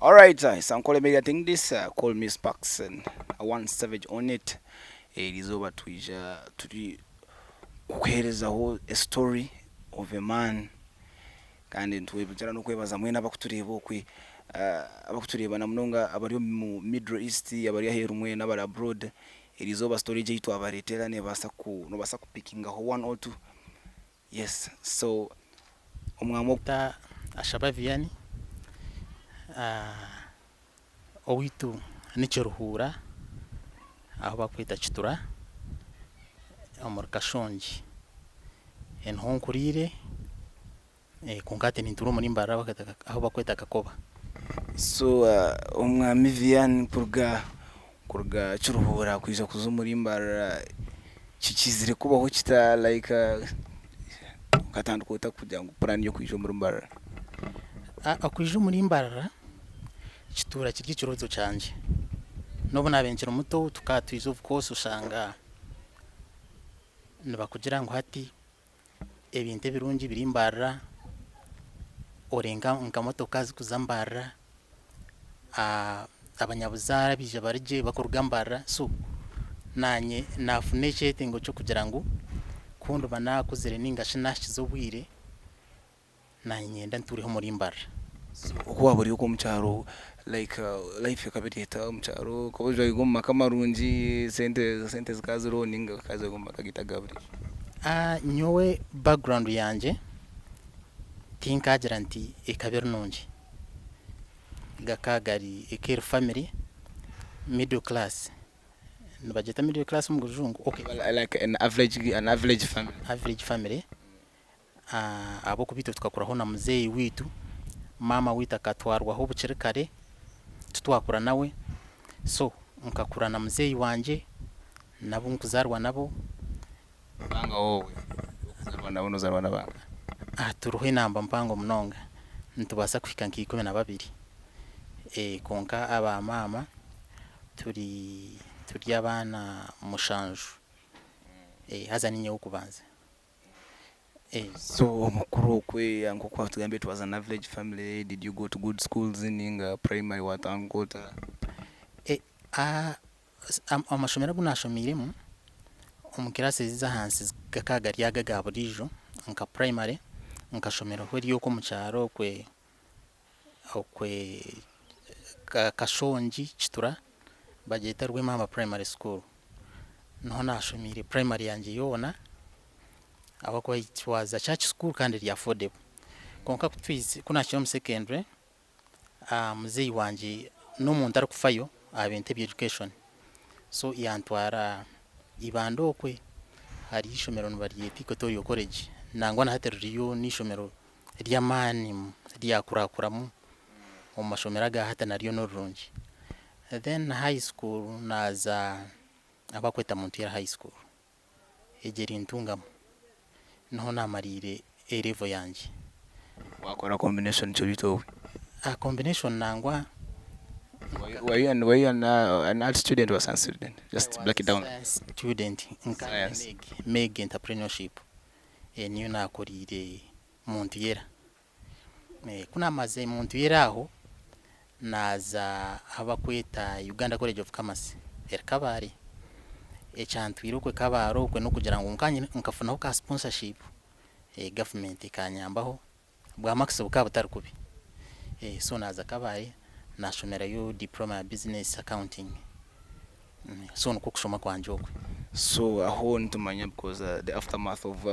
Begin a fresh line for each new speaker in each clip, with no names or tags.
Alright, it's Ankole Media Think this, call me Sparks and one savage on it. Eriizooba twija turi kukuheerezaho a story of a man kandi nitwongyera n'okwebaza mwena abakutureeba okwe abakutureeba na munonga abari omu Middle East, abari aheeru mwena abari abroad, eriizooba story egi ei twabareetera neebaasa ku noobaasa kupikingaho one or two. Yes so omwami ogu.
Ta Ashaba Vianney, Owaitu ni Kiruhura ahu barikweta Kitura omuri Kashongi niho nkuriire kwonka hati nintuura omuri Mbarara ahu barikweta Kakoba.
So omwami Vianney kuruga kuruga Kiruhura kwija kuza omuri Mbarara kikizire kubaho kita like okatandika ota kugira ngu puraani y'okwija omuri Mbarara?
Okwija omuri Mbarara kituura kiri ekirooto kyangye. N'obu naabaire nkiri muto tukaba twija of course oshanga nibakugira ngu hati ebintu ebirungi biri Mbarara, ori nka motoka zirikuza Mbarara, abanyabuzaare abaija bari gye barikuruga Mbarara, so naanye naafuna ekyetengo ky'okugira ngu ku ndiba naakuzire ninga shi naahikize obwire, naanye niinyenda ntuureho omuri Mbarara.
So oku waaba ori okwo omu kyaro like life ekaba eri eta omu kyaro? Okaba ojwairwe omu maka marungi, sente sente zikaba ziriho ninga okaba ojwairwe omu maka gaitu aga buriijo?
Nyowe background yangye tinkaagira nti ekaba eri nungi. Gakaba gari eka eri family middle class. Nibagyeta middle class omu rujungu? Okay.
Like an average an average family.
Average family. Ahabw'okuba itwe tukakuraho na muzeeyi waitu, maama waitu akatwarwaho bukiri kare titwakura nawe, so nkakura na muzeeyi wangye n'abu nkuzaarwa nabo.
Banga wowe okuzaarwa nabo nozaarwa na banga?
Turiho enamba mpango munonga, nitubaasa kuhika nka 12 kwonka aba maama turi turi abaana mushanju haza niinye w'okubanza.
So omukuru okwe nkoku watugambire it was an average family, did you go to good schools ninga primary watandika ota?
Amashomero agu nashomiiremu omu class ez'ahansi gakaba gari ago aga buriijo nka primary nkashomeraho eri okwo omu kyaro okwe okwe Kashongi Kitura bagyeta Rwemamba primary school niho nashomiire primary yangye yoona ahabw'okuba it was a church school kandi eri affordable kwonka kunahikire omu secondary Muzeeyi wangye n'omuntu arikufayo aha bintu ebya education so yantwara Ibanda okwe hariyo eishomero nibaryeta Equatorial College nangwa na hati ririyo n'eishomero ry'amaani ryakurakuramu omu mashomero aga hati naryo nirirungi. Then high school naaza ahu barikweta Muntwire high school egyo eri Ntungamo niho naamariire A level yangye.
Waakora combination ki beitu obwe?
Combination nangwa.
Were you an, were you an, an art student or science student? Just break it down.
Science student nka
Science.
MEG, MEG entrepreneurship niyo naakoriire Muntuyera. Ku naamazire Muntuyera aho, naaza ahu barikweta Uganda College of Commerce eri Kabale. Ekyantwire okwe Kabale okwe n'okugira ngu nkanye nkafunaho ka sponsorship, gavumenti ekanyambaho, bwa marks bukaba butari kubi. So naaza Kabale naashomerayo diploma ya business accounting. So nikwo kushoma kwangye okwe.
So aho nitumanya because the aftermath of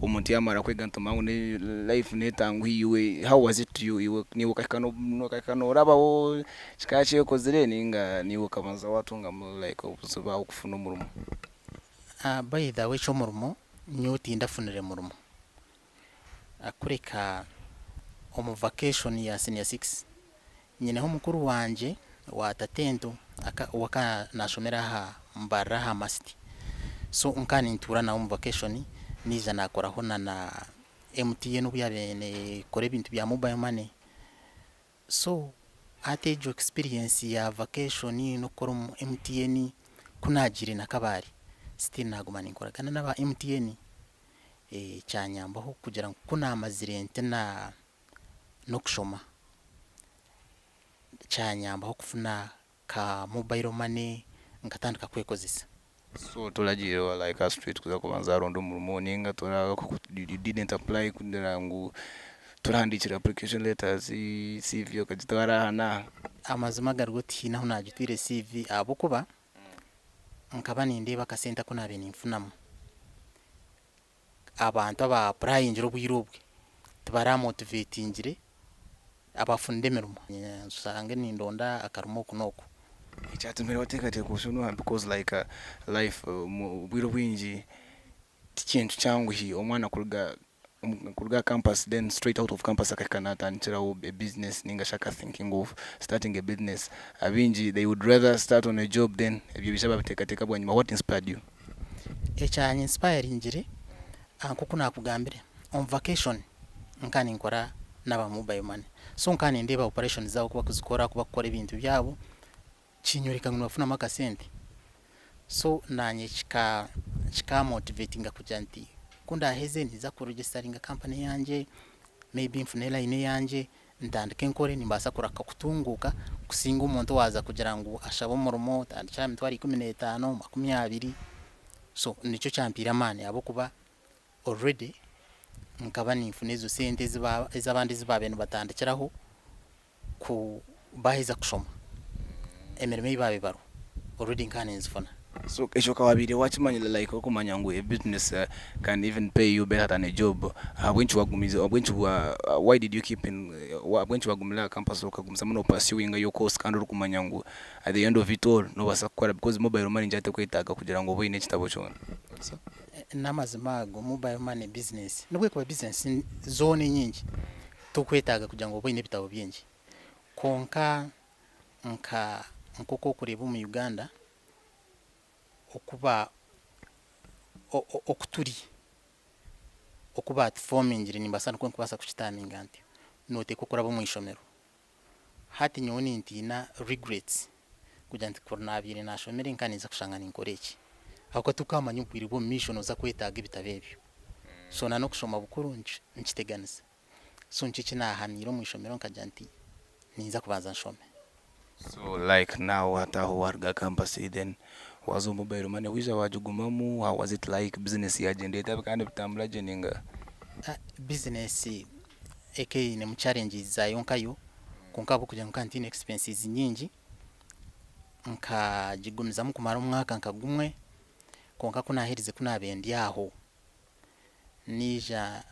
omuntu yamara kwega nitumanya ngu ne life netanguha iwe how was it to you iwe niiwe okahika okahika norabaho kikaba kyekozire ninga niiwe okabanza watungamu like obuzibu aho kufuna omurimo?
By the way eky'omurimo nyowe tindafunire murimo kureka omu vacation ya senior six Nyineho mukuru wangye wa tatento ou akaba nashomera aha Mbarara aha Masti so nkaba nintuura nawe omu vacation naija nakoraho na na MTN obu yabaire nekora ebintu bya mobile money so hati egyo experience ya vacation nokukora omu MTN kunagiire na Kabale still naguma ninkoragana naba MTN kyanyambaho kugira ngu kunamazire nti na. N'okushoma. Kyanyambaho kufuna ka mobile money nkatandika kwekozesa.
So toragiire like straight kuza kubanza waronda omurimo ninga you didn't apply kugira ngu torahandiikire application letters, CV okagitwara aha n'aha?
Amazima agariho tihaine ahu naagitwire CV ahabw'okuba nkaba nindeeba akasente aku naabaire ninfunamu. Abantu aba apurayingire obwire obwe tibaramotivetingire abafunire emirimo. Nshange nindonda akarimo oku n'oku.
Ekyatumire wateekateeka osyo n'oha because like life obwire obwingi tikintu kyanguhi omwana kuruga kuruga aha campus then straight out of campus akahika natandikiraho a business ninga shi aka thinking of starting a business. Abaingi they would rather start on a job then ebyo baija babiteekateeka bwanyima. What inspired you?
Ekyanyinsipayaringire nk'oku naakugambire, omu vacation nka ninkora n'aba mobile money. So nka nindeeba operations zaabo oku bakuzikora, oku bakukora ebintu byabo, kinyoreka ngu nibafunamu akasente. So naanye kika kikamotivatinga kugira nti ku ndaaheze ninza kuregisitaringa kampani yangye, maybe nfune line eyangye, ntandike nkore nimbaasa kuraka kutunguuka kusinga omuntu owaaza kugira ngu ashabe omurimo otandikire aha mitwaro 15, 20. So nikyo kyampiire amaani ahabw'okuba already nkaba ninfuna ezo sente ez'abandi ezi baabaire nibatandikiraho ku baaheza kushoma. Emirimo ei baabaire bariho already nkaba ninzifuna.
So ekyo okaba wabiire wakimanyire like orikumanya ngu a business can even pay you better than a job, ahabw'enki wagumize ahabw'enki wa why did you keep in ahabw'enki wagumire aha campus okagumizamu no pursuinga your course kandi orikumanya ngu at the end of it all nobaasa kukora because mobile money nikyo etekwetaaga kugira ngu obe oine ekitabo kyona?
N'amazima ago mobile money business n'obu ekuba business zoona enyingi tokwetaaga kugira ngu obe oine ebitabo bingi. Kwonka nka nk'oku orikureeba omu Uganda okuba oku turi, oku batufomingire nimbaasa nikwo ndikubaasa kukitaminga ntyo, nooteekwa kuraba omu ishomero. Hati nyowe nintiina regrets kugira nti kuri naabaire naashomire nka ninza kushanga ninkora eki. Ahabw'okuba tokamanya obwire bw'omu maisho nooza kwetaaga ebitabo ebyo. So na n'okushoma bukuru nikiteganisa. So nikyo eki naahamiire omu ishomero nkagira nti ninza kubanza nshome.
So like now hati aho waruga campus then waza omu mobile money waija wagigumamu, how was it like business yagyenda eta kandi bitambura gye ninga?
Business eka einemu challenges zaayo nkayo kwonka ahabw'okugira ngu nkaba ntiine expenses nyingi, nkagigumizamu kumara omwaka nka gumwe, kwonka ku naaherize ku naabiire ndi aho, naija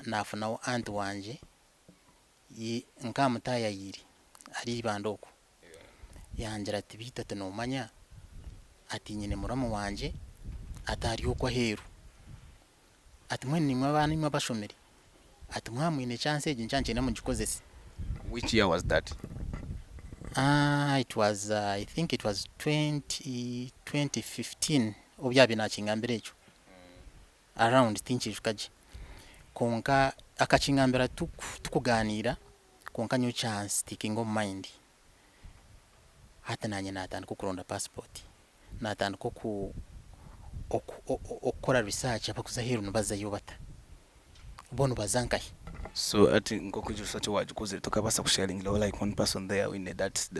naafunaho aunt wangye nkamutaayayiire ari Ibanda okwo, yangira ati beitu ati noomanya ati nyine muramu wangye ati ari okwo aheeru, ati mbwenu nimwe abaana imwe abashomire, ati mwaba mwine chance egi nikyo niinyenda mugikozese.
Which year was that?
It was I think it was 20, 2015 obu yaabaire naakingambira ekyo around tinkiijuka gye. Kwonka akakingambira tukugaaniira kwonka nyowe kyanstickinga omu mind. Hati naanye naatandika okuronda passport, naatandika okukora research abarikuza aheeru nibazayo bata? Bo nibaza nkahi?
So hati nk'oku egyo research wagikozire tokabaasa kusharingiraho like one person there oine that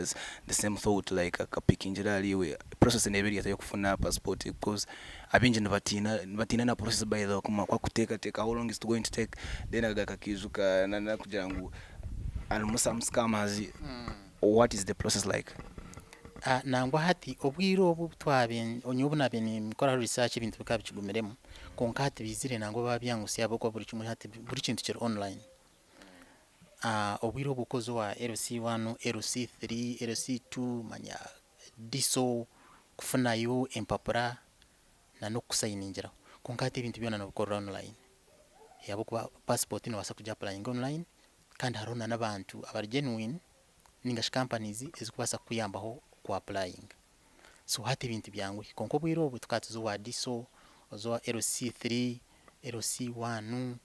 the same thought like akapikingira ahariiwe, process neeba eri eta ey'okufuna passport because abaingi nibatiina nibatiina na process by the way kwakuteekateeka how long is it going to take then akagaruka akaijuka n'okugira ngu harimu some scammers, what is the process like?
Nangwa hati obwire obu twabe nyowe obu naabaire ninkoraho research ebintu bikaba bikigumiremu kwonka hati biizire nangwa baabyangusya ahabw'okuba buri kimwe hati buri kintu kiri online. Obwire obu okoze owa LC1, LC3, LC2 manya DISO kufunayo empapura na n'okukusayiningiraho kwonka hati ebintu byona noobikorera online ahabw'okuba passport noobaasa kugi applyinga online kandi hariho na n'abantu abari genuine ninga shi companies ezikubaasa kukuyambaho ku applyinga. So hati ebintu byanguhi kwonka obwire obwo tukaba tuza owa DISO, oza owa LC3, LC1.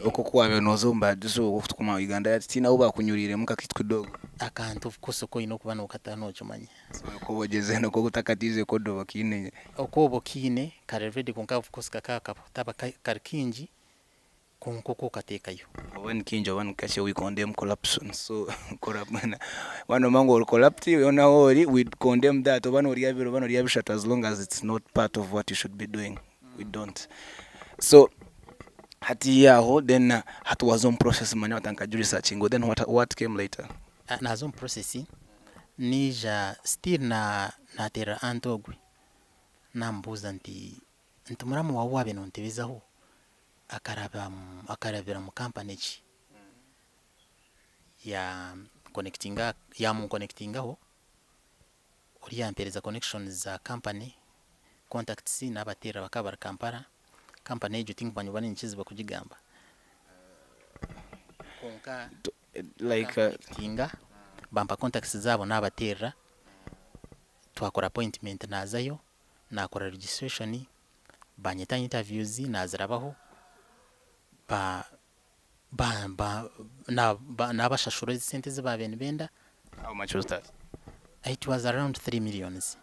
Okwo ku waabaire nooza omu ba DISO okwo Uganda hati tihaine ahu baakunyuriiremu nk'akaitu kidogo?
Akantu of course oku oine okuba nookataho nookimanya.
So oku ogyezire nikwo otakatiize kodo oba okiine?
Oku oba okiine kari ready kwonka of course kakaba kataba kari kaingi. Kwonka okwo okateekayo.
Oba ni kaingi oba ni kakye we condemn corruption so waaba nomanya ngu ori corrupt hoona ahu ori we condemn that oba norya bibiri oba norya bishatu as long as it's not part of what you should be doing we don't. So hatiiya aho then hati waaza omu process manya watandika kugi researchinga then what came later?
Naaza omu process naija still naateerera aunt ogwe naamubuuza nti nti muramu waawe owaabaire nontebezaho akaraba akarabira mu company ki? Ya connectinga yamunkonectingaho ori yampereza connections za company contacts nabateerera bakaba bari Kampala, company egyo tinkumanya oba ninkirizibwa kugigamba kwonka
Like
bakankonectinga bampa contacts zaabo nabateerera twakora appointment nazayo nakora registration banyeta interviews nazirabaho ba ba ba na nabashashura esente ezi baabaire nibenda.
How much was that?
It was around 3 millions.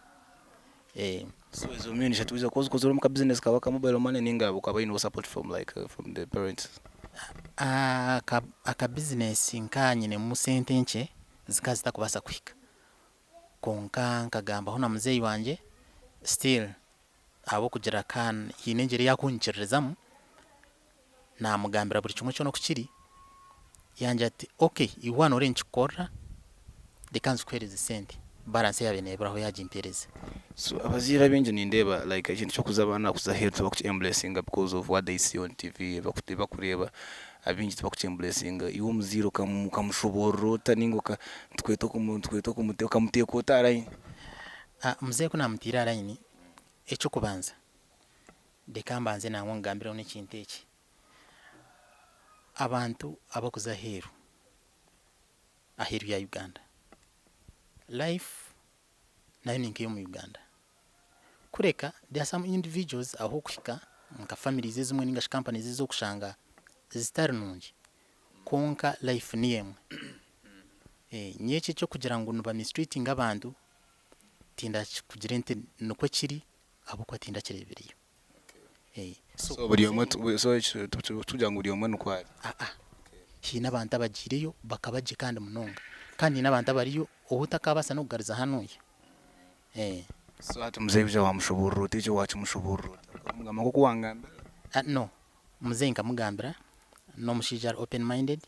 So ezo million ishatu waija kuba ozikozire omu ka business kawe aka mobile money ninga okaba oine support from like from the parents?
Aka aka business nka nyinemu sente nkye zikaba zitakubaasa kuhika kwonka nkagambaho na muzeeyi wangye still ahabw'okugira ka haine engyeri ei akunyikiririzamu namugambira buri kimwe kyona oku kiri yangira ati okay iwe waaba noreeba nikikukorera reka nzikuheereze sente balance eyaabaire neeburaho yaagimpeereza.
So abazaire abaingi nindeeba like ekintu ky'okuza abaana kuza aheeru tibakuki embracinga because of what they see on TV ebibakureeba abaingi tibakuki embracinga iwe omuzaire okamushoboorora ota ninga oka nitukweta nitukweta okamuteeka ota aha line?
Muzeeyi ku naamutaire aha line, eky'okubanza reka mbanze nangwa nkugambireho n'ekintu eki, abantu abakuza aheeru, aheeru ya Uganda, life nayo ni nk'ey'omu Uganda kureka there are some individuals ah'okuhika nka families ezimwe ninga shi companies ezi orikushanga zitari nungi kwonka life niyo emwe. Nyowe eki eky'okugira ngu niba mistreatinga abantu tindakikugire nti nikwo kiri ahabw'okuba tindakireebireyo.
So So buri omwe tu- so eki tu- tu- tugira ngu buri omwe nikwo ari.
Aa, haine abantu abagiireyo bakaba gye kandi munonga kandi haine abantu abariyo ou otakaabaasa n'okugariza hanuya.
So hati muzeeyi waija wamushoboorora ota ekyo wakimushoboorora ota? Okamugamba nk'oku wangambira?
No, muzeeyi nkamugambira, n'omushaija ari open minded,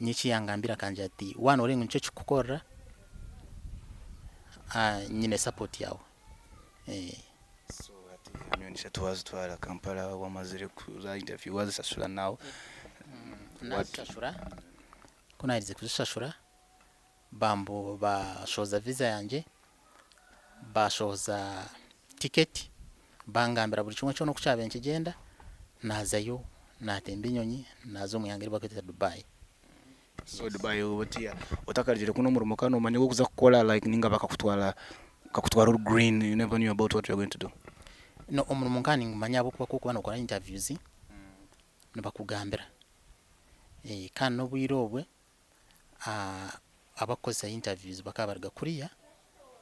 nyowe eki yangambire akangira ati waaba nooreeba ngu nikyo kikukorera, nyine support yaawe.
So hati emiliyoni ishatu wazitwara Kampala wamazire kuza interview wazishashura now what?
Nazishashura, ku naaherize kuzishashura bambu bashohoza visa yangye, bashohoza ticket, bangambira buri kimwe kyona oku kyabaire nikigyenda, naazayo naatemba enyonyi naaza omu ihanga eri barikweta Dubai.
So Dubai otiya otakarugire kunu omurimo kandi nomanya ogu orikuza kukora like ninga bakakutwara bakakutwara ori green you never knew about what you are going to do?
No omurimo nkaba ningumanya ahabw'okuba ku orikuba nookora interviews nibakugambira kandi n'obwire obwe abakukozesa interviews bakaba baruga kuriya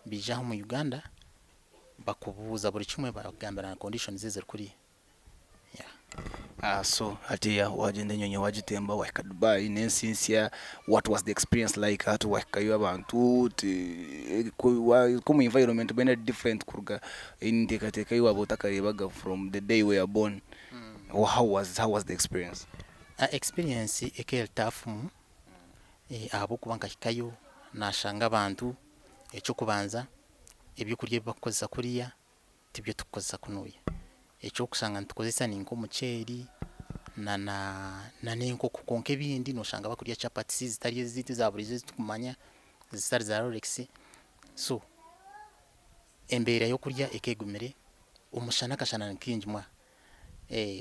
baija aha omu Uganda bakubuuza buri kimwe bakugambira na conditions eziri kuriya. Yeah.
So hatiya wagyenda enyonyi wagitemba wahika Dubai n'ensi nsya what was the experience like hati wahikayo abantu omu environment mbwenu eri different kuruga enteekateeka ei waaba otakareebaga from the day you were born how was how was the experience?
Experience ekaba eri tough ahabw'okuba nkahikayo nashanga abantu eky'okubanza ebyokurya ebi barikukozesa kuriya tibyo turikukozesa kunuya. Eky'okushanga nitukozesa ni nk'omuceeri nana n'enkoko kwonka ebindi noshanga barikurya chapati zitari ezaitu eza buriijo ezi turikumanya zitari za rolex so embeera y'okurya ekaba egumire, omushana akashana ni kaingi mwa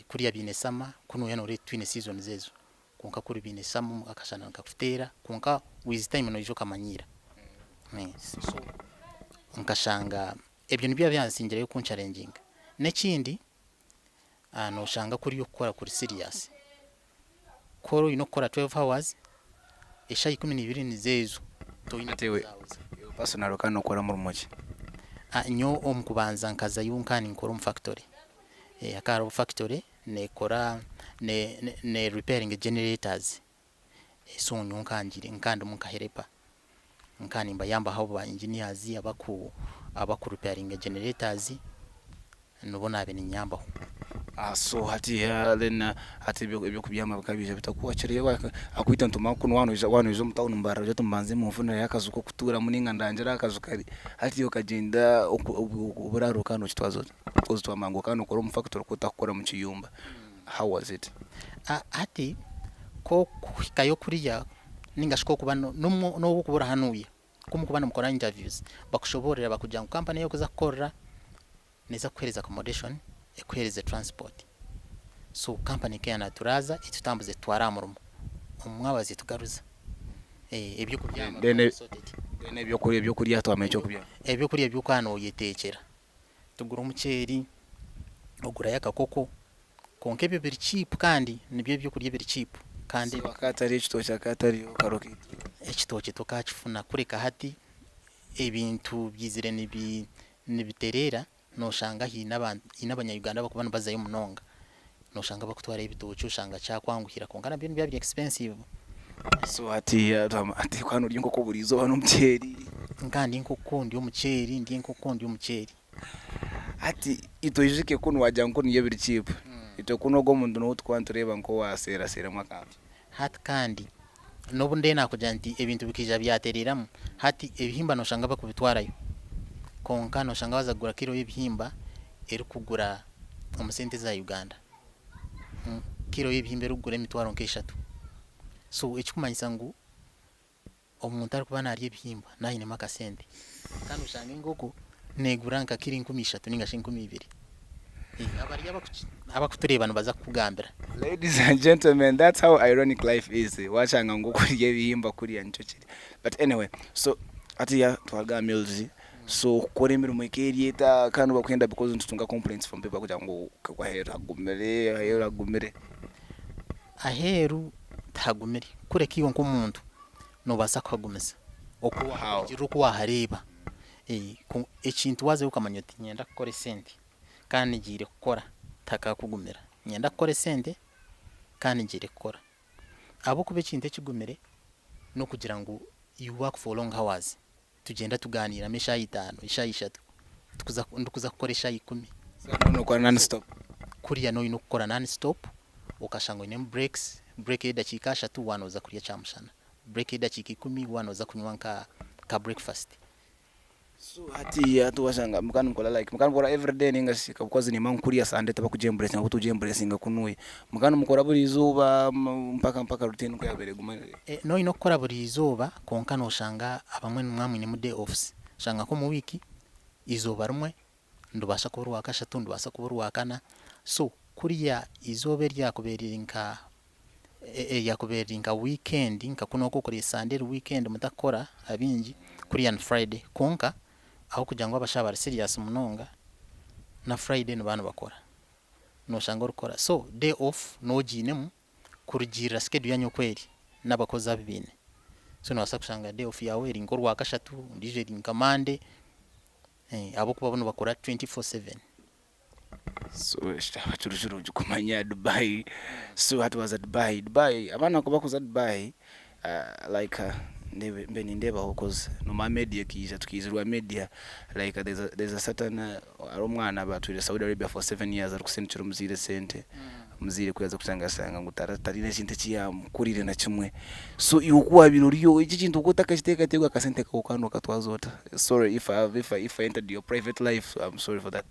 kuriya baine summer kunuya noreeba titwine seasons ezo kwonka kuri baine summer akashana nikakuteera kwonka with time noija okamanyiira so nkashanga ebyo nibyo byansingireyo kunchallenginga. N'ekindi noshanga kuriya okukora kuri serious, ku ori oyine okukora 12 hours, eshaaha 12 nizo ezo toine
Hati iwe kuzaahuza. Iwe personally okaba nokora murimo ki?
Nyowe omu kubanza nkazayo nkaba ninkora omu factory, hakaba hariho factory. Nekora ne ne repairinga generators so nyowe nkangire nkandimu nka helper nka nimbayambaho abo ba engineers abaku abaku repairinga generators nibo nabiire ninyambaho.
So hatiya then hati ebyokubyama bikaba biija bita ku wakireeba akwita nti omanye kunu waaba noija waaba noija omu town mbarara ogire oti mbanze munfunireyo akaju k'okutuuramu ninga ndangire aha kaju kari hati okagyenda oburaaro okaba nokitwaza ota? Because twamanya ngu okaba nokora omu factory ku otakukora omu kiyumba how was it?
Hati k'okuhikayo kuriya ninga shi k'okuba n'obu okuba ori hanuya ku mukuba nimukora interviews bakushoboororera bakugira ngu company ei orikuza kukorera neeza kukuheereza accommodation ekuheereze transport. So company ekagenda neturaaza etutambuza etutwara aha murimo omu mwabazyo etugaruza. Eby'okubyama
Then
bikaba sorted.
Then ebyokurya ebyokurya twamanya eky'okubyama.
Ebyokurya byo okaba noyeteekyera. Tugura omuceeri, ogurayo akakoko, kwonka ebyo biri cheap kandi nibyo ebyokurya ebiri cheap kandi.
So hakaba hatariho ekitookye hakaba hatariho karoti?
Ekitookye tokakifuna kureka hati ebintu byizire nibitereera noshanga haine abantu haine abanya Uganda abakuba nibazayo munonga noshanga bakutwarayo ebitookye oshanga kyakwanguhira kwonka nabyo nibiba biri expensive.
So hati hati okaba norya enkoko buri izooba n'omuceeri?
Nka ndya enkoko ndya omuceeri ndya enkoko ndya omuceeri.
Hati itwe oijuke kunu wagira ngu kunu nibyo biri cheap, itwe kunu ogwo omuntu niwe tukuba nitureeba nk'owaseeraseeramu akantu.
Hati kandi n'obu ndiyo naakugira nti ebintu bikaija byatereeramu, hati ebihimba nooshanga barikubitwarayo kwonka nooshanga waaza kugura kiro y'ebihimba erikugura omu sente eza Uganda, kiro y'ebihimba erikugura emitwaro nk'eshatu. So ekirikumanyisa ngu omuntu arikuba naarya ebihimba naaba ainemu akasente kandi oshanga enkoko neegura nka kiro 3000 ninga shi 2000. Abari abakutureeba nibaza kukugambira.
Ladies and gentlemen that's how ironic life is washanga ngu okurya ebihimba kuriya nikyo kiri but anyway so hatiya twaruga aha meals so okukora emirimo eka eri eta kandi bakwenda because nitutunga complaints from people barikugira ngu aheeru hagumire aheeru hagumire.
Aheeru tihagumire kureka iwe nk'omuntu noobaasa kuhagumisa oku
How?
kurugiirira oku waahareeba. Ekintu waazayo okamanya oti niinyenda kukora esente kandi ngiire kukora tihakakugumira. Niinyenda kukora esente kandi ngiire kukora. Ahabw'okuba ekintu ekigumire n'okugira ngu you work for long hours. Tugyenda tugaaniiramu eshaaha itaano, eshaaha ishatu, tukuza ndikuza kukora eshaaha ikumi.
So nookora non stop?
Kuriya noine kukora non stop, okashanga oinemu breaks, break ey'edakiika ashatu waaba nooza kurya kyamushana, break ey'edakiika ikumi waaba nooza kunywa nka ka breakfast.
So hati hati washanga mukaba nimukora like mukaba nimukora everyday ninga shi because nimba nkurya Sunday tibakugyemburesinga ahabw'okuba tugyemburesinga kunuya. Mukaba nimukora buri izooba mpaka mpaka routine ku yabaire eguma eri?
Noine okukora buri izooba kwonka noshanga abamwe nimwaba mwinemu day offs. Oshanga nk'omu wiiki eizooba rimwe nirubaasa kuba orwakashatu nirubaasa kuba orwakana so kuriya eizooba eryakubaire riri nka eryakubaire riri nka weekend nka kunu oku okuri Sunday eri weekend mutakukora abaingi kuriya ni Friday kwonka ahabw'okugira ngu abashaho bari serious munonga na Friday nibaba nibakora noshanga orikukora so day off nogiinemu kurugiirira schedule yanyu oku eri n'abakozi abu baine so nobaasa kushanga day off yaawe eri nk'orwakashatu endiijo eri nka Monday ahabw'okuba bo nibakora 24/7.
So kyaba kiri kirungi kumanya Dubai, so hati waaza Dubai, Dubai abaana ku bakuza Dubai like ndeebe mbe nindeebaho coz noomanya media ekaija tukaizirwa media like there's a there's a certain hariho omwana batwire Saudi Arabia for 7 years arikusindikira omuzaire esente, omuzaire ku yaaza kushanga yashanga ngu tariine ekintu eki yaamukorire na kimwe. So iwe ku waabaire oriyo eki ekintu okaba otakakiteekateeka akasente kaawe okaba nookatwaza ota? Sorry if I have if I if I entered your private life I'm sorry for that.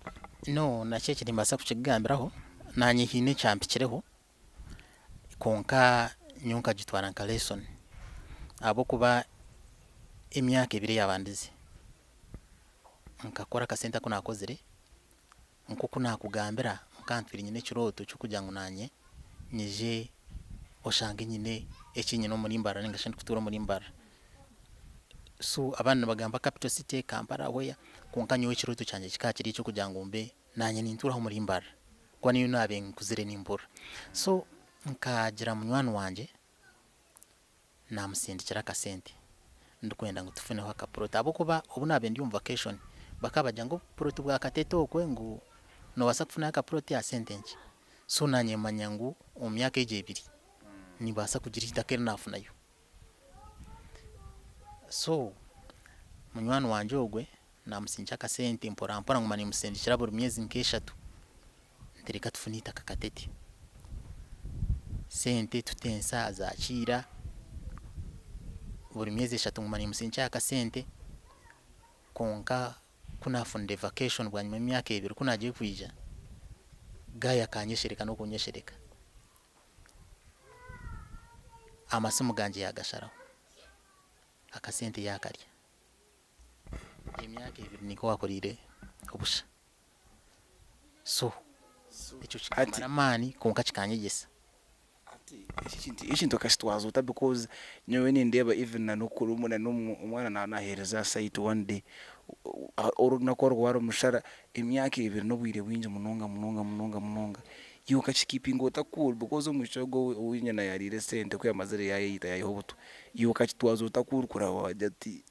No nakyo eki nimbaasa kukikugambiraho, naanye haine ekyampikireho kwonka nyowe nkagitwara nka lesson ahabw'okuba emyaka ebiri eyabandize nkakora akasente aku naakozire nk'oku naakugambira nka ntwire nyine ekirooto ky'okugira ngu naanye nyije oshange nyine eki nyine omuri Mbarara ninga shi ndikutuura omuri Mbarara. So abandi nibagamba capital city, Kampala where kwonka nyowe ekirooto kyangye kikaba kiri eky'okugira ngu mbe naanye nintuuraho omuri Mbarara ahabw'okuba niyo naabiire nkuzire nimpurira. So nkagira munywani wangye naamusindikira akasente ndikwenda ngu tufuneho akapuroti ahabw'okuba obu naabiire ndi omu vacation bakaba bagira ngu obupuroti bwa Katete okwe ngu noobaasa kufunayo akapuroti aha sente nkye. So naanye manya ngu omu myaka egyo ebiri nimbaasa kugira eitaka eri naafunayo. So munywani wangye ogwe naamutsindikira akasente mpora mpora nguma niimusindikira buri myezi nk'eshatu nti reka tufune eitaka Katete. Sente tutensa azakiira, buri myezi eshatu nguma niimusindikira akasente kwonka Ku naafunire vacation bwanyima y'emyaka ebiri ku naagiire kwija, guy akanyeshereka n'okunyeshereka. Amasimu gangye yaagasharaho, akasente yaakarya. Emyaka ebiri ninka owaakoreire busha. So ekyo kikaamara amaani kwonka kikanyegyesa.
Ekintu okakitwaza ota because nyowe nindeeba even na n'okuri na n'omwana naaba naheereza aha site one day orunaku oru warumushara emyaka ebiri n'obwire bwingi munonga munonga munonga munonga iwe okakikipinga ota cool because omwishiki ogwo ou nyina yariire esente ku yamazire yayeyita yayiha obutwa iwe okakitwaza ota cool kuraba wagira oti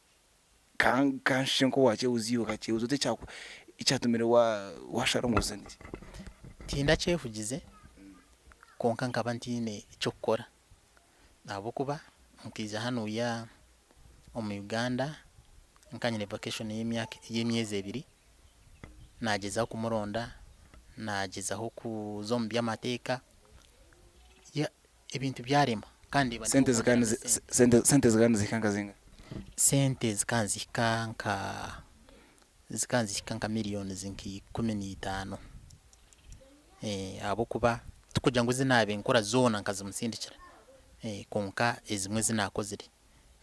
kanshushe nk'owakyehuza iwe okakyehuza ota ekyatumire washara ngu ozine.
Tindakyehugize kwonka nkaba ntaine ky'okukora ahabw'okuba nkaija hanuya omu Uganda nka nyine vacation y'emyaka y'emyezi ebiri nagyezaho kumuronda nagyezaho kuza omu by'amateeka ebintu byarema kandi ndeeba
Sente zikaba
ndiho
nizi
kwongyeramu sente.
sente sente zikaba nizihika nka zingahi?
Sente zikaba nizihika nka zikaba nizihika nka millions nka 15 ahabw'okuba tikugira ngu ezi naabiire nkora zoona nkazimusindikira kwonka ezimwe ezi naakozire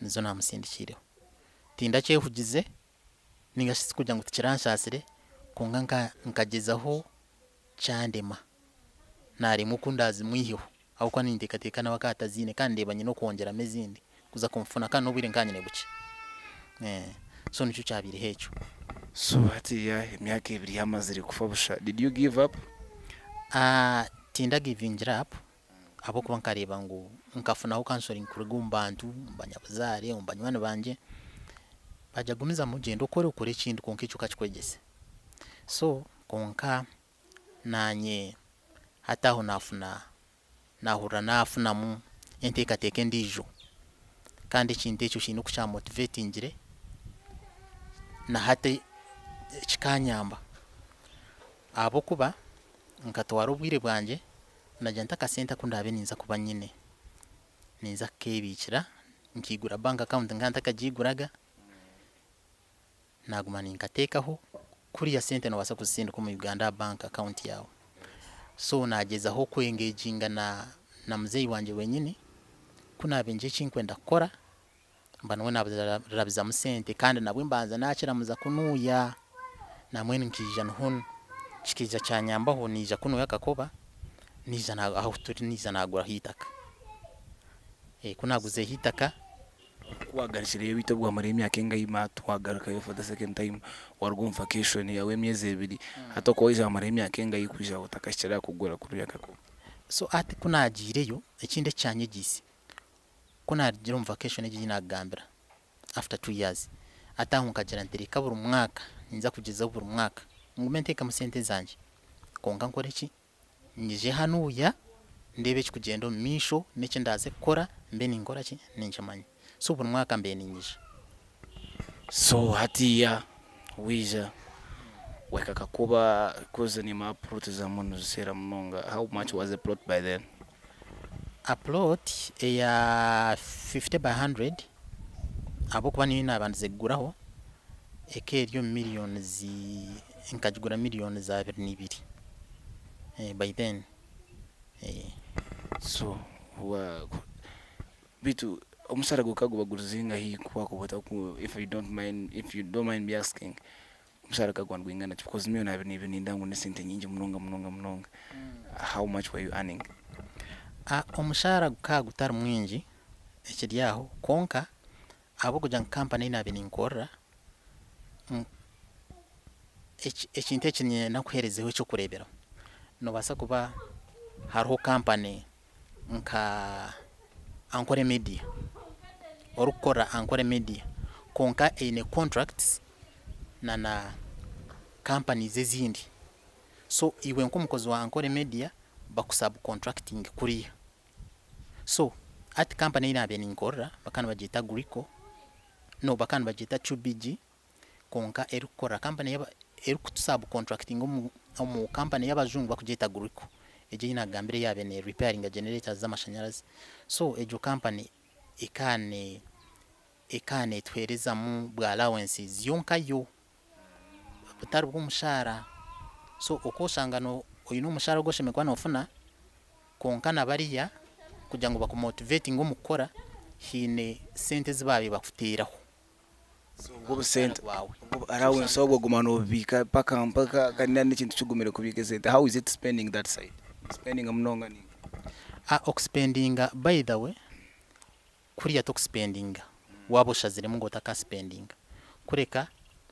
nizo naamusindikiireho. Tindakyehugize ninga shi tikugira ngu tikiranshaasire kwonka nkagyezaho kyandema. Naaremwa oku ndaazimwiheho ahabw'okuba ninteekateeka nawe akaba ataziine kandi ndeeba nyine okwongyeramu ezindi kuza kumufuna kandi n'obwire nkaba nyine bukye. So nikyo kyabaireho ekyo.
So hatiiya emyaka ebiri yamazire kufa busha, did you give up?
Tindagivingire up ahabw'okuba nkareeba ngu nkafunaho counselling kuruga omu bantu, omu banyabuzaare, omu banywani bangye, baagira gumizamu ogyende okore, okore ekindi kwonka ekyo okakikwegyese. So kwonka naanye hati aho naafuna naahurira naafunamu enteekateeka endiijo kandi ekintu ekyo kiine oku kyamotivetingire na hati kikanyamba ahabw'okuba nkatwara obwire bwangye nagira nti akasente aku ndaabe ninza kuba nyine ninza kukeebiikira nkaigura bank account nkaba ntakagiiguraga. Naguma ninkateekaho, kuriya sente nobaasa kuzisindika omu Uganda aha bank account yaawe. So nagyezaho ku engaginga na na muzeeyi wangye wenyini, ku naabiire ngira eki nkwenda kukora, mba niwe narabizamu sente kandi nabwe mbanza nakiramuza kunuuya, nambwenu nkaija niho kikaija kyanyambaho naija kunuuya akakoba, naija ahu turi naija naguraho eitaka. Ku naaguzireho eitaka.
Ku waagarukireyo beitu obwo wamarayo emyaka engahi hati waagarukayo for the second time waruga omu vacation yaawe y'emyezi ebiri hati okaba waija wamarayo emyaka engahi kwija otakahikire aha kugura kuriya kakoba?
So hati ku naagiireyo ekindi ekyanyegyeise ku naarugire omu vacation egi ei naakugambira after 2 years hati aho nkagira nti reka buri mwaka ninza kugyezaho buri mwaka ngume nteekemu sente zangye kwonka nkore ki? Nyije hanuya ndeebe ekikugyenda omu maisho n'eki ndaaze kukora mbe ninkora ki? Ninkimanya. So buri mwaka mbaire niinyija.
So hatiiya waija wahika Kakoba coz niimanya plot zaamwo niziseera munonga how much was a plot by then?
A plot eya 50 by 100 ahabw'okuba niyo naabandize kuguraho ekaba eri omu millions nkagigura millions 22 by then.
So beitu omushara gukaba guba guri zingahi ku wakuba otaku if you don't mind if you don't mind me asking omushara gukaba guba nigwingana ki because million 22 nindeeba ngu n'esente nyingi munonga munonga munonga how much were you earning?
Omushaara gukaba gutari mwingi ekiri aho kwonka ahabw'okugira ngu kampani ei naabaire ninkorera ekintu eki niinyenda nkuheerezeho eky'okureeberaho, noobaasa kuba hariho kampani nka Ankole Media, orikukorera Ankole Media kwonka eine contracts na na companies ezindi, so iwe nk'omukozi wa Ankole Media. Baku subcontractinge kuriya. So hati company ei naabaire ninkorera bakaba nibagyeta Agrico, no bakaba nibagyeta Cubigi kwonka erikukorera company yaba erikutu subcontractinga omu omu company y'abajungu bakugyeta Agrico egyo ei naakugambira eyaabaire ne repairinga generators z'amashanyarazi. So egyo company ekaba ne ekaba netuheerezamu bwa allowances yo nkayo butari bw'omushaara. So okooshanga oine omushaara ogu oshemereire kuba noofuna kwonka na bariya kugira ngu bakumotivetinge omu kukora haine sente ezi baabaire bakuteeraho
So obwo obusente bwawe. Obwo allowance obwo oguma nobubiika paka mpaka kandi n'ekintu kigumire kubiika esente. How is it spending that side? Spendinga munonga ninga?
Okusipendinga by the way Kuriya tokusipendinga waaba oshaziremu ngu otakasipendinga. Kureka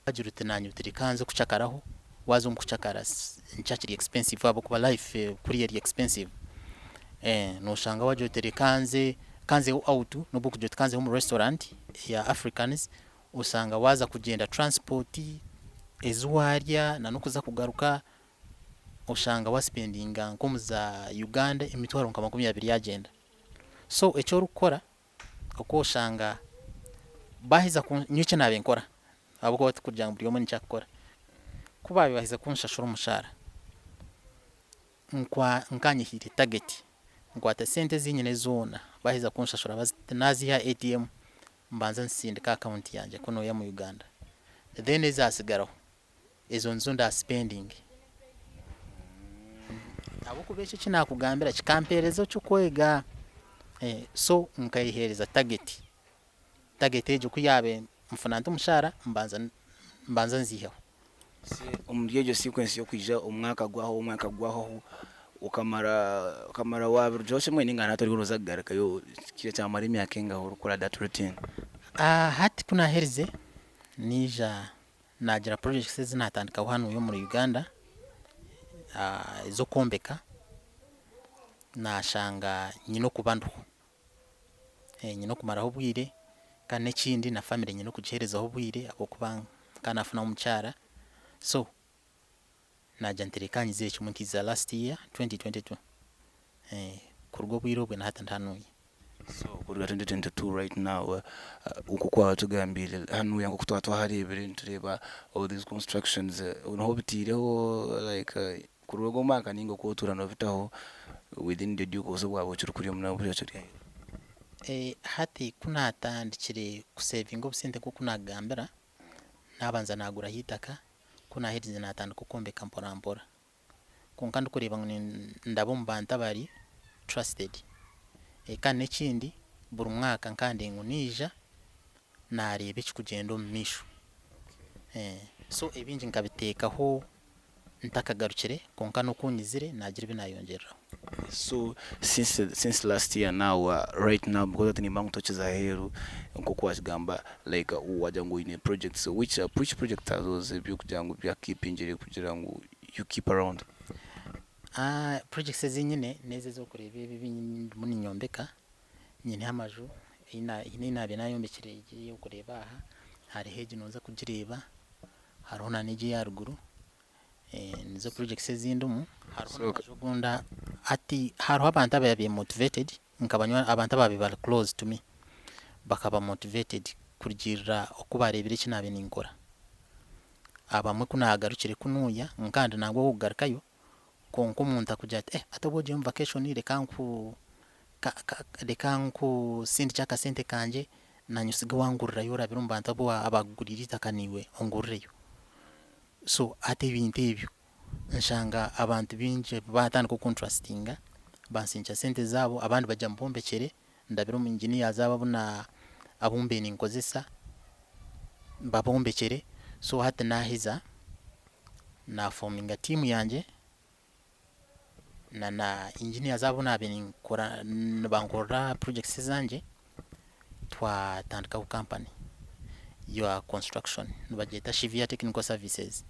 wagira oti naanye oti reka nze kucakaraho, waaza omu kucakara nikyo kiri expensive ahabw'okuba life kuriya eri expensive. Nooshanga wagira oti reka nze ka nzeho out n'obu orikugira oti ka nzeho omu restaurant eya Africans, oshanga waaza kugyenda transport, ezi waarya na n'okuza kugaruka, oshanga wasipendinga nk'omu za Uganda emitwaro nka 20 yagyenda. So eki orikukora okwoshanga baaheza ku nyowe eki naabaire nkora ahabw'okuba tikugira ngu buri omwe nikyo arikukora, ku baabaire baaheza kunshashura omushaara, nkwa nkanyehaire target, nkwata sente ezi nyine zoona baaheza kunshashura naaziiha aha ATM mbanza nzitsindika aha akawunti yangye ku nooya omu Uganda then ezaatsigaraho Ezo nizo ndasipendinge. Ahabw'okuba ekyo eki naakugambira kikampeereza eky'okwega. So nkayeheereza target. Target egyo ku yaabaire nfuna nti omushaara mbanza mbanza nziihaho.
Omuri egyo sequence y'okwija omwaka gwaho omwaka gwaho okamara okamara waabirugiraho kimwe ninga nahati oriyo nooza kugarukayo kyamara emyaka engahi orikukora that routine?
Hati ku naaherize naija Naagira projects ezi naatandikaho hanuya omuri Uganda ez'okwombeka, naashanga nyine okuba ndiho, nyine okumaraho obwire kandi n'ekindi na family nyine okugiheerezaho obwire ahabw'okuba nka naafunaho omukyara so naagira nti reka nyizire kimwe nkiza last year 2022 kuruga obwire obwe na hati ndi hanuya.
So kuruga 2022 right now oku watugambiire hanuya nkoku twaba twahareebire nitureeba all these constructions niho obiteireho like kuruga ogu omwaka ninga oku otuura nobitaho within the due course obwaba okiri kuriya omu okiri aheeru?
Hati ku naatandikire kusevinga obusente nk'oku naakugambira, naabanza naaguraho eitaka, ku naaherize naatandika okwombeka mpora mpora. Kwonka ndikureeba ngu nindaba omu bantu abari trusted. Kandi n'ekindi buri mwaka nkaba ngu naija naareeba ekirikugyenda omu maisho. So ebingi nkabiteekaho ntakagarukire kwonka n'oku nyizire naagira ebi naayongyereraho.
So since since last year now right now because hati nimba ngu tokiza aheeru nk'oku wakigamba like wagira ngu oyine projects which which projects are those eby'okugira ngu byakukeepingire kugira ngu you keep around?
Projects ezi nyine n'ezi ez'okureeba ebi ebi ndimu ninyombeka, nyineho amaju, haine ei naabaire naayombekire egi ei orikureeba aha, hariho egi nooza kugireeba, hariho na n'egi ey'aharuguru, nizo projects ezi ndimu, hariho n'amaju ogundi hati hariho abantu abaabaire motivated nka banywani abantu abaabaire bari close to me bakaba motivated kurugiirira oku baareebire eki naabaire ninkora. Abamwe ku naagarukire kunuuya nkandi nangwa ow'okugarukayo kwonka omuntu akugira ati eh hati obu ogiire omu vacation reka nku ka ka reka nkusindikye akasente kangye naanye osige wangurirayo orabire omu bantu abu abaakuguriire eitaka naiwe ongurireyo. So hati ebintu ebyo nshanga abantu baingi baatandika okuntrustinga bansindikira sente zaabo abandi bagira ngu mbombekyere Ndabire omu engineers abo abu na abu mbaire ninkozesa mbabombekyere so hati naheza na fominga team yangye na na engineers abu nabaire ninkora nibankorera projects ezangye twatandikaho company ya construction nibagyeta Shivia technical services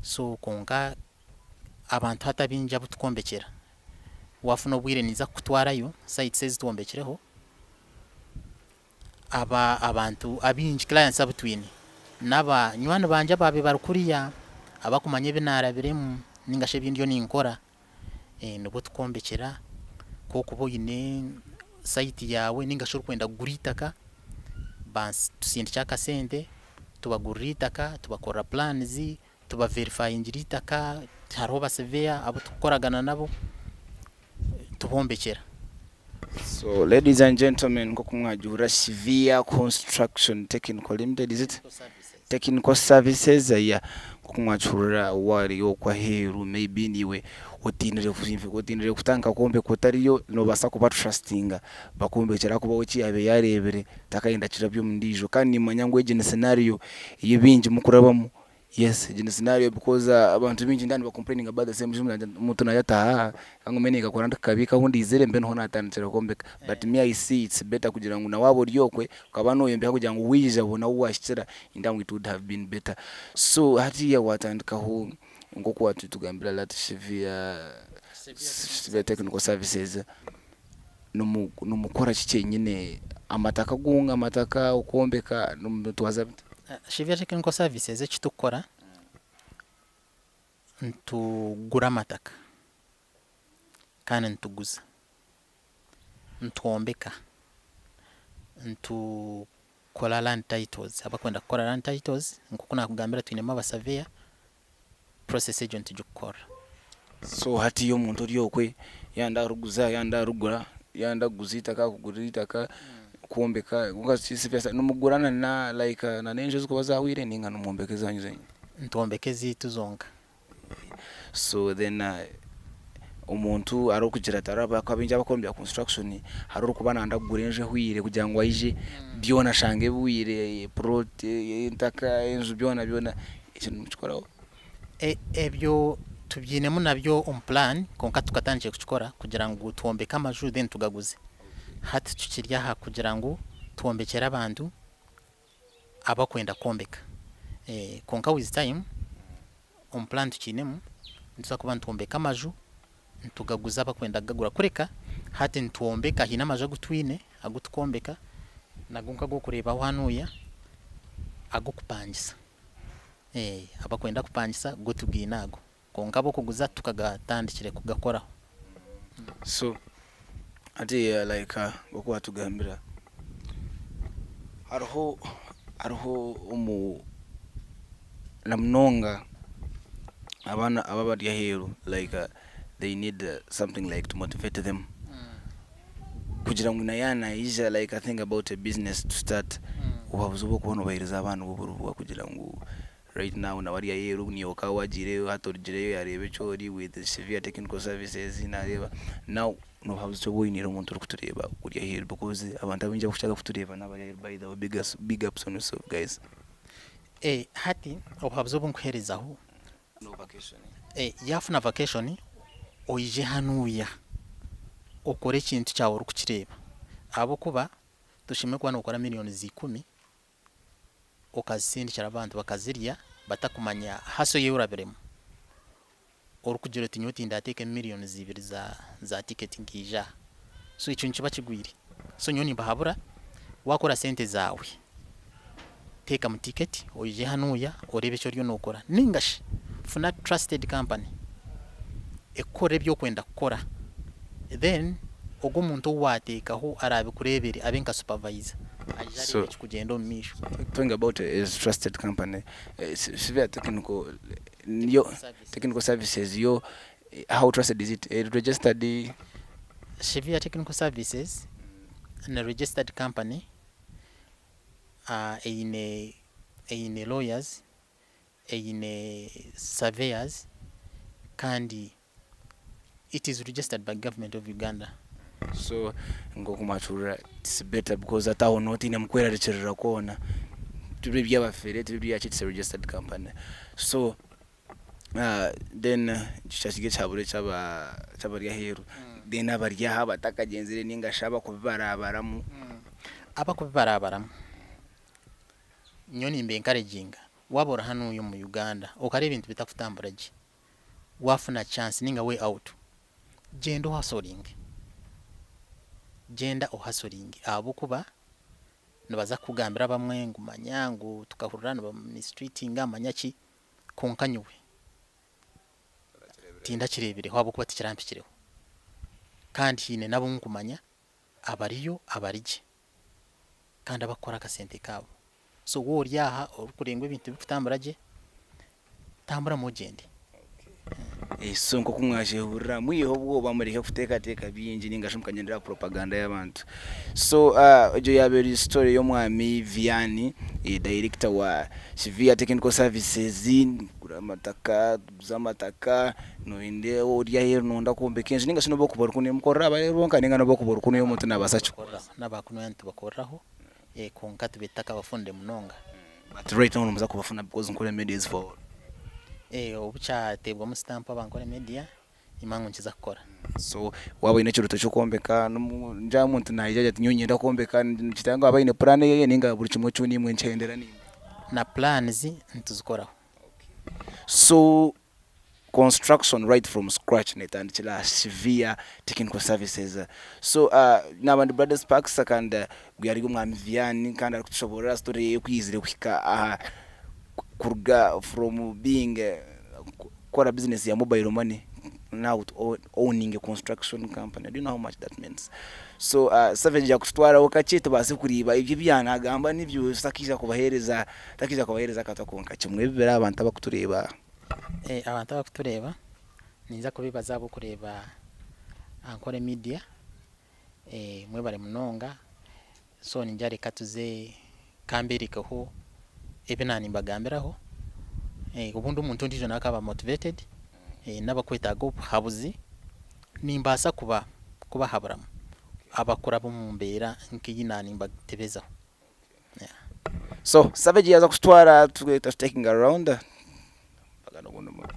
so kwonka abantu hati abaingi abu tukwombekyera Waafuna obwire ninza kukutwarayo sites ezi twombekireho, aba abantu abaingi clients abu twine n'abanywani bangye abaabaire bari kuriya abakumanya ebi naarabiremu ninga shi ebi ndiyo ninkora. Nibo tukwombekyera ku orikuba oine sayiti yaawe ninga shi orikwenda kugura eitaka, batusindikira akasente tubagurira eitaka, tubakorera plans, tubaverifayingira eitaka, hariho baseveya abu tukukoragana nabo tubombekyera.
So ladies and gentlemen, nk'oku mwagihurira Severe Construction Technical Limited, is it? Technical Services, yeah. Nk'oku mwakihurira waari okwo aheeru maybe niiwe otiinire otiinire kutandika kwombeka otariyo, noobaasa kuba trustinga bakwombekyere ahakuba we eki yaabaire yaareebire takayenda kirabya omu ndiijo. Kandi niimanya ngu egi ni scenario ei baingi mukurabamu. Yes egi ni scenario because abantu baingi nindeeba niba complaininga about the same issue omuntu naija ati ahaa kangume ninkakora ndikukabiika ahu ndizire mbe niho natandikira kwombeka but me I see it's better kugira ngu na waaba ori okwe okaba noyombeka kugira ngu waija obone ahu wahikira nindeeba ngu it would have been better. So hatiiya watandikaho nkoku watutugambira that severe severe technical services nimukora ki kyenyine amataka gonka amataka okwombeka nimutwaza muta?
Severe Technical Services eki turikukora nitugura amataka kandi nituguza, nitwombeka, nitukora land titles, abarikwenda kukora land titles nk'oku naakugambira twinemu abasaveya, process egyo nitugikora.
So hatiiya omuntu ori okwe yayenda arikuguza yayenda arikugura yayenda kuguza eitaka akugurira eitaka kwombeka kwonka nimugura na like na n'enju ezirikuba zahwire ninga nimwombeka ezanyu zenyini?
Nitwombeka ezaitu zonka.
So then omuntu arikugira ati hariho abaingi abakora omu bya construction hariho orikuba nayenda kugura enju ehwire kugira ngu aije byona ashange bihwire plot eitaka enju byona byona ekyo nimukikoraho?
Ebyo tubyinemu nabyo omu plan kwonka tukatandikire kukikora kugira ngu twombeke amaju then tugaguze. Hati tukiri aha kugira ngu twombekyere abantu abakwenda kwombeka. Kwonka with time omu plan tukiinemu nituza kuba nitwombeka amaju nitugaguza abakwenda kugagura kureka hati nitwombeka haine amaju agu twine agu tukwombeka nago nk'agokureebaho hanuya ag'okupangisa. Abakwenda kupangisa go tugaine ago kwonka ab'okuguza tukagatandikire kugakoraho.
So hatiiya like nk'oku watugambira hariho hariho omu na munonga abaana aba abari aheeru like they need something like to motivate them kugira ngu na yaaba naija like think about a business to start obuhabuzi obu orikuba noobaheereza abaana obu buri buha kugira ngu Right now nawe ari aheeru niiwe okaba wagiireyo hati orugireyo yareeba eki ori with severe technical services nareeba now nobuhabuzi ki obu oyiniire omuntu orikutureeba ori aheeru because abantu abaingi abarikukira kutureeba nabari aheeru by the way big ups on yourself guys.
Hati obuhabuzi obu nkuheerezaho,
No vacation.
Yaafuna vacation oije hanuuya okore ekintu kyawe orikukireeba ahabw'okuba toshemereire kuba nookora millions ikumi okazisindikira abantu bakazirya batakumanya haso ei orabiremu orikugira oti nyowe tindateekemu millions ibiri za za ticket nkaija aha so ekyo nikiba kigwire so nyowe nimbahabura wakora sente zaawe teekamu ticket oije hanuuya oreebe eki oriyo nokora ningashi funa trusted company ekukorere ebi orikwenda kukora then ogwo omuntu ou waateekaho araabikureebere abe nka supervisor aije areebe ekirikugyenda omu maisho.
Talking about a trusted company, severe technical yo technical services yo how trusted is it? Eri registered?
Severe technical services ni registered company eine eine lawyers, eine surveyors kandi it is registered by government of Uganda.
So nk'oku mwakihurira it's better because hati aho nooba otaine kwerarikirira kwona tibiri eby'abafere tibiri ebyaki it's a registered company so then ekyo kyaba kiri ekihaburo eky'abari aheeru then abari aha abatakagyenzire ninga shi abakubibarabaramu.
Abakubibarabaramu nyowe nimba encouraginga waaba ori hanuuya omu Uganda okareeba ebintu bitakutambura gye Waafuna chance ninga way out, gyenda ohasoringe, gyenda ohasoringe ahabw'okuba nibaza kukugambira abamwe ngu manya ngu tukahurira niba mistreatinga manya ki, kwonka nyowe Tindakireebireho ahabw'okuba tikirampikireho. Kandi haine n'abu nkumanya abariyo abari gye kandi abakukora akasente kaabo. So waaba ori aha orikureeba ngu ebintu tibikutambura gye, tamburamu ogyende.
So nk'oku mwakyehurira mwiheho obwoba mureke kuteekateeka bingi ninga shi mukagyendera aha propaganda y'abantu. So egyo yaaba eri story y'omwami Vianney director wa Shivia Technical Services, tugura amataka, tuguza amataka, noyenda ori aheeru noyenda kwombeka enju ninga shi n'obu okuba ori kunu nimukorera abaheeru bonka ninga n'obu okuba ori kunu omuntu nabaasa kukikora.
N'aba kunuya nitubakoreraho kwonka tube tutakabafunire munonga.
But right now nimuza kubafuna because Nkore Media is for all.
Obu kyateebwamu sitampu aba Nkore Media nimanya ngu nikiza kukora.
So waaba oine ekirooto ky'okwombeka ningira omuntu naija agira ati nyowe niinyenda kwombeka nikitari ngu abe aine plan eye ninga buri kimwe kyona imwe nikihendera naimwe?
Na plans nituzikoraho.
So construction right from scratch netandikira aha Shivia Technical Services. So naaba ndi Brother Sparks kandi ogu ari Omwami Vianney kandi arikutushoboorora story ye oku yaizire kuhika aha kuruga from being kukora business ya mobile money now to owning a construction company. Do you know how much that means? So Savage yakututwaraho kakye tubaase kureeba ebyo ebi yaanagamba nibyo tutakiija kubaheereza tutakiija kubaheereza akatwa konka kimwe bibiri abantu abakutureeba.
Abantu abakutureeba ninza kubebaza ahabw'okureeba Ankole Media mwebare munonga so ningira reka tuze kamberekeho ebi nanimbagambiraho obundi omuntu ondiijo nawe akaba motivated n'abakwetaaga obuhabuzi nimbaasa kuba kubahaburamu abakuraba omu mbeera nk'eyi naanimbatebezaho.
So Savage yaaza kututwara tutakinga round mpaka n'ogundi murundi.